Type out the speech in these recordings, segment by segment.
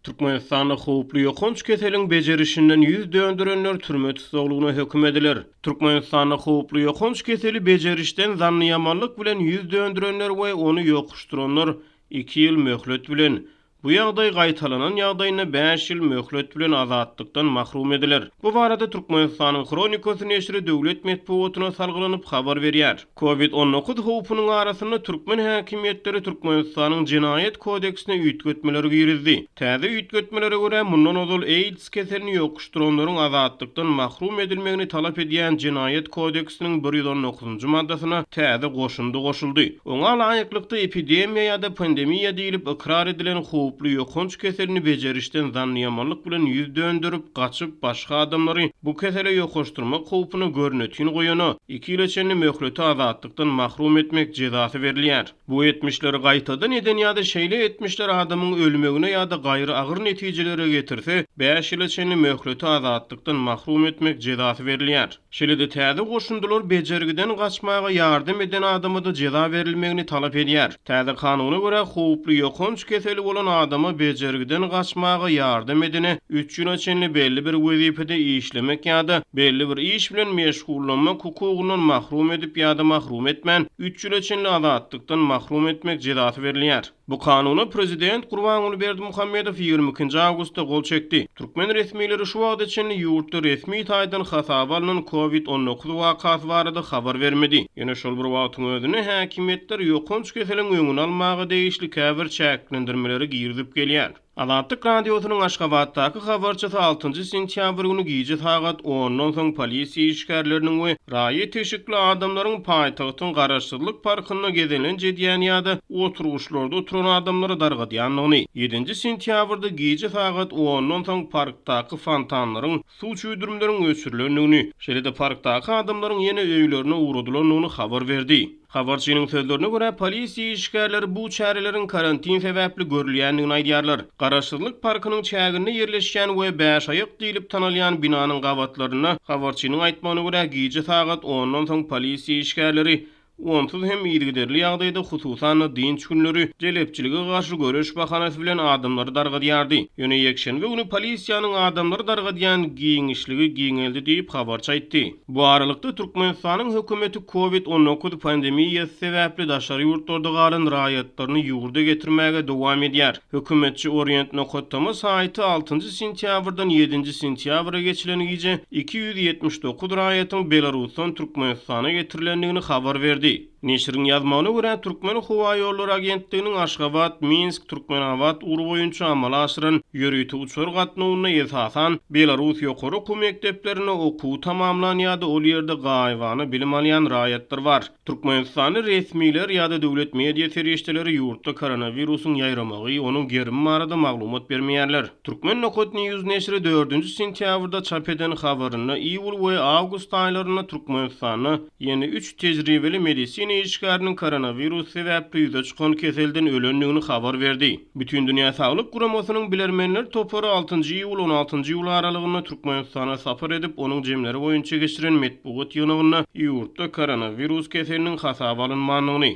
Türkmenistanda howply ýokanç keseliň bejerişinden ýüz dönderenler türme tussaglygyna höküm ediler. Türkmenistanda howply ýokanç keseli bejerişden zannyýamanlyk bilen ýüz dönderenler we ony ýokuşdyranlar iki ýyl möhlet bilen, Bu ýagdaý gaýtalanan ýagdaýynda bäş ýyl möhlet bilen azatlykdan mahrum ediler. Bu barada Türkmenistanyň Hronikasy neşiri döwlet metbugatyna salgylanyp habar berýär. Covid 19 howpunyň arasynda türkmen häkimiýetleri Türkmenistanyň Jenaýat kodeksine üýtgetmeleri girizdi. Täze üýtgetmelere görä, mundan ozal AIDS keselini ýokuşdyranlaryň azatlykdan mahrum edilmegini talap edýän Jenaýat kodeksiniň 119-njy maddasyna täze goşundy goşuldy. Oňa laýyklykda, epidemiýa ýa-da pandemiýa diýlip ykrar edilen howply ýokanç keselini bejerişden zannyýamanlyk bilen ýüz dönderip, gaçyp, başga adamlary bu kesele ýokaşdyrmak howpuny görnetin goýana, iki ýyla çenli möhlete azatlykdan mahrum etmek jezasy berilýär. Bu etmişleri gaýtadan eden ýa-da şeýle etmişler adamyň ölmegine ýa-da gaýry agyr netijelere getirse, bäş ýyla çenli möhlete azatlykdan mahrum etmek jezasy berilýär. Şeýle-de täze goşundylar bejergiden gaçmaga ýardam eden adama-da jeza berilmegini talap edýär. Täze kanuna görä, howply ýokanç keseli bolan adama bejergiden gaçmaga ýardam edene üç ýyla çenli belli bir wezipede işlemek ýa-da belli bir iş bilen meşgullanmak hukugyndan mahrum edip ýa-da mahrum etmän, üç ýyla çenli azatlykdan mahrum etmek jezasy berilýär. Bu kanuna prezident Gurbanguly Berdimuhamedow 22-nji awgustda gol çekdi. Türkmen resmileri şu wagta çenli ýurtda resmi taýdan hasaba alnan Covid 19 wakasy barada habar bermedi. Ýöne şol bir wagtyň özünde häkimiýetler ýokanç keseliň öňüni almaga degişli käbir çäklendirmeleri girizip gelýär. Azatlyk Radiosynyň Aşgabatdaky habarçysy altynjy sentýabr güni gije sagat ondan soň polisiýa işgärleriniň we raýat eşikli adamlaryň paýtagtyň Garaşsyzlyk parkynda gezelenç edýän ýa-da oturgyçlarda oturan adamlary dargadýandygyny, ýedinji sentýabrda gije sagat ondan soň parkdaky fontanlaryň, suw çüwdürimleriň öçürilendigini, şeýle-de parkdaky adamlaryň ýene öýlerine ugradylandygyny habar berdi. Habarçynyň sözlerine görä, polisiýa işgärleri bu çäreleriň karantin sebäpli görülýändigini aýdýarlar. Garaşsyzlyk parkynyň çäginde ýerleşýän we Bäşaýak diýlip tanalýan binanyň gabatlarynda, habarçynyň aýtmagyna görä, gije sagat ondan soň polisiýa işgärleri onsuz hem yzygiderli ýagdaýda, hususan-da, dynç günleri jelepçilige garşy göreş bahanasy bilen adamlary dargadýardy. Ýöne ýekşenbe güni polisiýanyň adamlary dargadýan giňişligi giňeldi diýip, habarçy aýtdy. Bu aralykda, Türkmenistanyň hökümeti Covid 19 pandemiýasy sebäpli daşary ýurtlarda galan raýatlaryny ýurda getirmäge dowam edýär. Hökümetçi Orient Nokat.tm saýty altynjy sentýabrdan ýedinji sentýabra geçilen gije 279 raýatyň Belarusdan Türkmenistana getirilendigini habar berdi. Neşiriň ýazmagyna görä, Türkmenhowaýollary agentliginiň Aşgabat, Minsk, Türkmenabat ugry boýunça amala aşyran ýörite uçar gatnawynda esasan belarus ýokary okuw mekdeplerinde okuwy tamamlan ýa-da ol ýerde gaýybana bilim alýan raýatlar bar. Türkmenistanly resmiler ýa-da döwlet media serişdeleri ýurtda koronawirusyň ýaýramagy, onuň gerimi barada maglumat bermeýärler. Turkmen nokat news neşiri dördünji sentýabrda çap eden habarynda iýul we awgust aýlarynda Türkmenistanda Ýene üç tejribeli medisina işgäriniň koronawirus sebäpli ýüze çykan keselden ölendigini habar berdi. Bütindünýä Saglyk Guramasynyň bilermenler topary altynjy iýul-on altynjy iýul aralygynda Türkmenistana sapar edip, onuň jemleri boýunça geçiren metbugat ýygnagynda ýurtda koronawirus keseliniň hasaba alynmandygyny,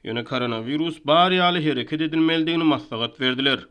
ýöne koronawirus bar ýaly hereket edilmelidigini maslahat berdiler.